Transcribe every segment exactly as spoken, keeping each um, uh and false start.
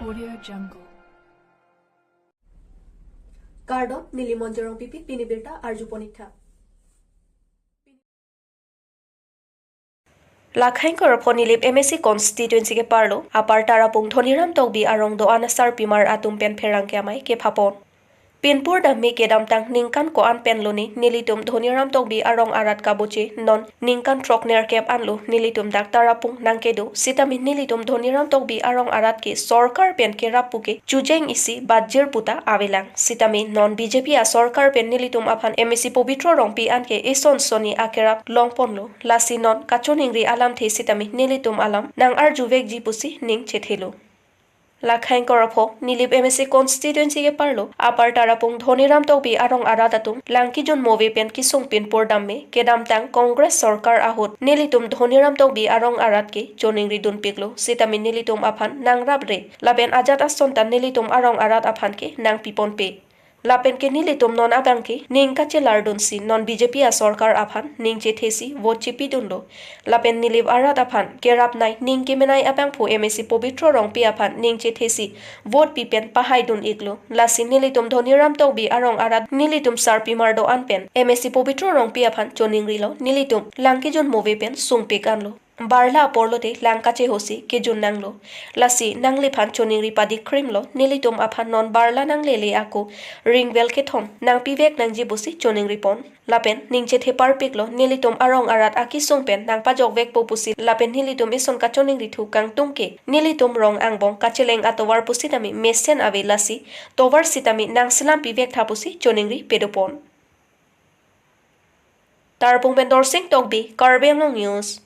Audio Jungle. Kardom, neli Monjorong Pipi, pini birta arjupon ik tha. Lakhaing Korapho Nilip M A C constituency ke-arlo, Upper Tarapung Dhoniram Tokbi arong do-an asarpimar atum pen pherangke amei kephapon. Pinpur dam me kedamtang ningkan ko-an pen lone nelitum Dhoniram Tokbi arong arat kaboche non ningkan throk nerkep anlo nelitum dak Tarapung nangkedo sitame nelitum Dhoniram Tokbi arong arat ke sorkar pen kerap puke chujeng isi bajir puta avelang. Sitame non B J P asorkar pen nelitum aphan M A C Pobitro Rongpi anke eson soni akerap longponlo. Lasi non kachoningri alamthe sitame nelitum alam nang-arjuvekji pusi ning chethelo. Lakhaing Korapho Nilip M A C constituency ke-arlo, Upper Tarapung Dhoniram Tokbi arong arat atum lang kejun move pen kesung pinpur dam me kedamtang Congress sorkar ahut nelitum Dhoniram Tokbi arong arat ke choningri dunpiklo sitame nelitum aphan nangrapre lapen ajat ason ta nelitum arong arat aphan ke nangpiponpe. Lapen ke nelitum non abang ke ning kachelar dunsi non B J P asorkar aphan ning chethesi vote chepidunlo. Lapen Nilip arat aphan kerapnei ning kemenei abangphu M A C Pobitro Rongpi aphan ning chethesi vote pi pen pahaidun iklo. Lasi nelitum Dhoniram Tokbi arong arat nelitum sarpimar do-an pen M A C Pobitro Rongpi aphan choningrilo, nelitum lang kejun move pen sungpik anlo. Barla apor lote lang kachehosi kejun nanglo. Lasi nangliphan choningri padikkrimlo, nelitum aphan non barla nanglele ako ringvel kethom nangpivek nangji pusi choningripon. Lapen ning chetheparpiklo, nelitum arong arat akesung pen nangpajokvekpo pusi lapen nelitum eson kachoningri thu kangtung ke nelitum rong angbong kacheleng atovar pusitame mesen ave, lasi tovar sitame nangselam pivek tha pusi choningri pedopon. Tarapung pen Dorsing Tokbi, Karbi Anglong News.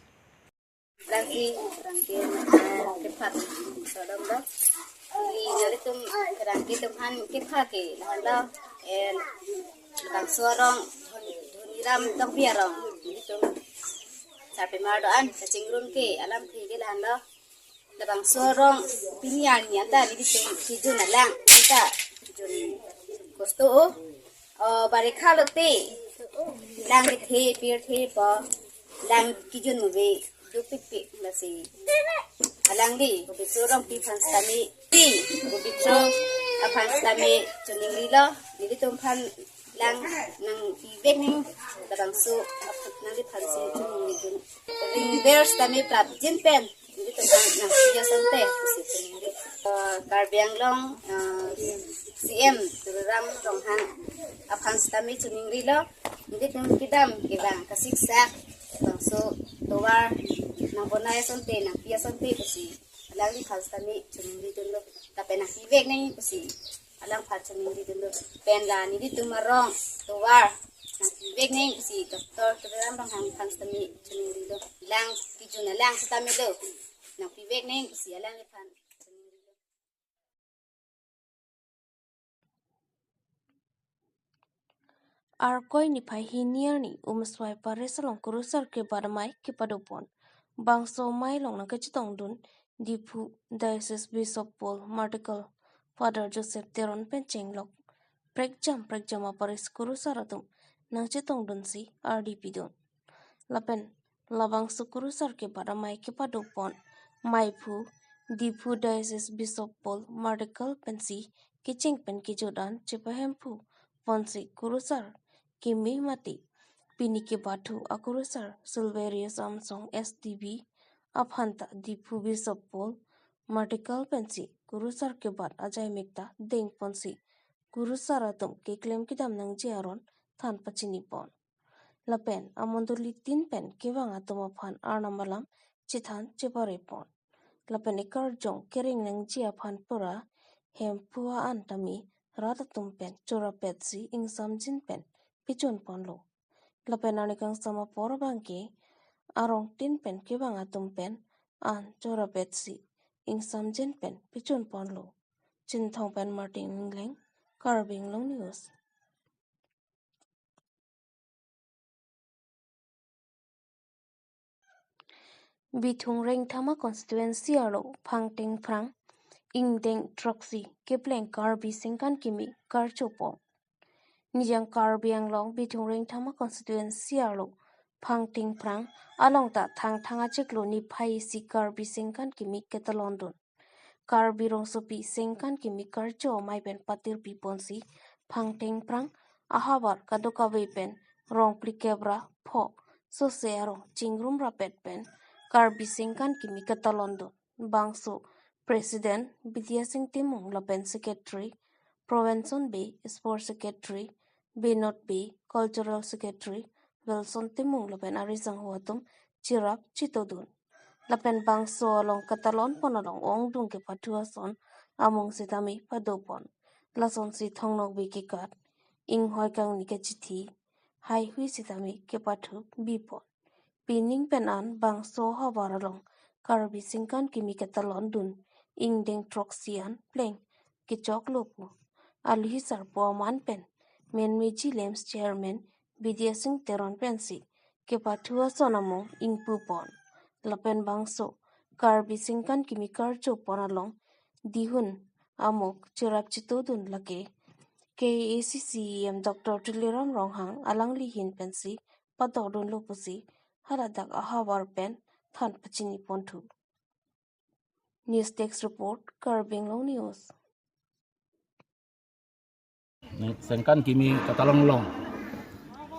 Lasi rangke, eh, kepha sodom do. Ili nelitum rangke atum aphan kepha ke lahenlo, eh, labangso arong Dhon-, Dhoniram Tokbi arong. Nelitum sarpimar do-an kachingrum ke alamthe ke lahenlo. Labangso arong pini arni anta nelitum kejun alang anta kejun kosto o. O, barikha lote lang kethe pirthe po, lang kejun move dopikpik, lasi alangli Pobitro Rongpi aphan sitame, ti Pobitro aphan sitame choningrilo, nelitum aphan lang nangpivek nang, labangso ap-, nangliphan si choningridun. Ring ver sitame prapjin pen nelitum aphan nangpi asonte pusi choningri. Eh, Karbi Anglong, eh, C M Tuliram Ronghang aphan sitame choningrilo, nelitum kedam kevang kasiksak labangso tovar nangbonai asonte, nangpi asonte pusi alangliphan sitame choningridunlo, lapen nangpivek nang pusi alangphan choningridunlo. Pen la nelitum arong tovar nangpivek nang pusi Doctor Tuliram Ronghang aphan sitame choningrilo. Lang kejun alang sitame lo, nangpivek nang pusi alangliphan choningrilo. Arkoi niphai hini arni Umswai Parish along kurusar kebat amei kepadopon. Bangso amei along nangkachetongdun Diphu Diocese Bishop Paul Martial Father Joseph Teron pen chenglok prekjam prekjam a-parish kurusar atum nangchetongdunsi ardi pidun. Lapen labangso kurusar kebat amei kepadopon meiphu Diphu Diocese Bishop Paul Martial pensi kecheng pen kejut an chepahemphu ponsi kurusar keme mate pini kebathu akurusar Silverius Amsong S D B aphanta Diphu Bishop Paul Martial pensi kurusar kebat ajaimek ta dengponsi kurusar atum keklem kedam nangji aron than pachinipon. Lapen amondoli tin pen kevang atum aphan Arnam alam chethan cheparepon. Lapen ekarjong kereng nangji aphan pura hemphu an tame rat atum pen chorapetsi ingsamjin pen pechunponlo. Lapen arni kangsam apor abangke arong tin pen kevang atum pen an chorapetsi ingsamjin pen pechunponlo. Chinthong pen Martin Engleng, Karbi Anglong News. Bithung Rengthama constituency arlo Phangteng Phrang ingdeng throksi kepleng Karbi Sengkan Kimi karchopon. Nijang Karbi Anglong Bithung Rengthama constituency arlo Phangteng Phrang along ta Thangthang achiklo niphai isi Karbi Sengkan Kimi ketalondun. Karbi Rongsopi Sengkan Kimi Karcho amei pen patirpi ponsi Phangthengphrang ahavar kadokave pen rong phlikep ra pho sose arong chingrum rapet pen Karbi Sengkan Kimi katalon dun. Bangso President Bidya Sing Timung lapen Secretary Provenson Bey, Sports Secretary Binod Bey, Cultural Secretary Wilson Timung lapen arisangho atum chirap chitodun. Lapen bangso along katalon pon along ongdung kepathu ason amung sitame padopon. Lasonsi Thongnokbe kekat, inghoi kangni kachithi, haihui sitame kepathu bipon. Pining pen an bangso ahavar along Karbi Sengkan Kimi katalon dun ingdeng throksi an pleng kechoklo pu aluhi sarpo aman pen Menmeji LAMPS Chairman Bidya Sing Teron pensi kepathu ason amung ingpupon. Lapen bangso Karbi Sengkan Kimi Karcho pon along dihun amuk chirap chitodun lake K A A C C E M Doctor Tuliram Ronghang alangli ahin pensi padokdunlo pusi haladak ahavar pen than pachini ponthu. News Desk Report, Karbi Anglong News. Sengkan Kimi katalon along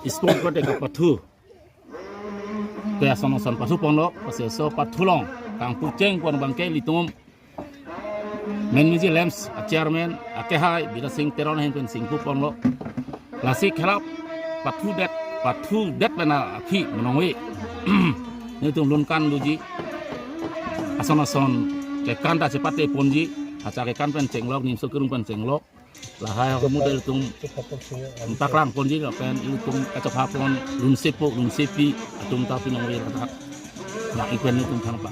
sport kote kapathu ke ason ason pathu ponlo, pasi so pathu along kangpu cheng pon abangke ilitum Menmeji LAMPS a Chairman akehai Bidya Sing Teron ahin pensi ingpu ponlo. Lasi khelap pathudet, pathudet pen aphi menongve nelitum lun kan doji. Ason ason kekan ta chepate ponji, acha kekan pen chenglok, nimso kerung pen chenglok. Lahai ahormu ilitum paklang ponji lapen ilitum kachepha pon lunsepo lunsepi atum ta pinongve ladak. Nang ipen ilitum thanpa.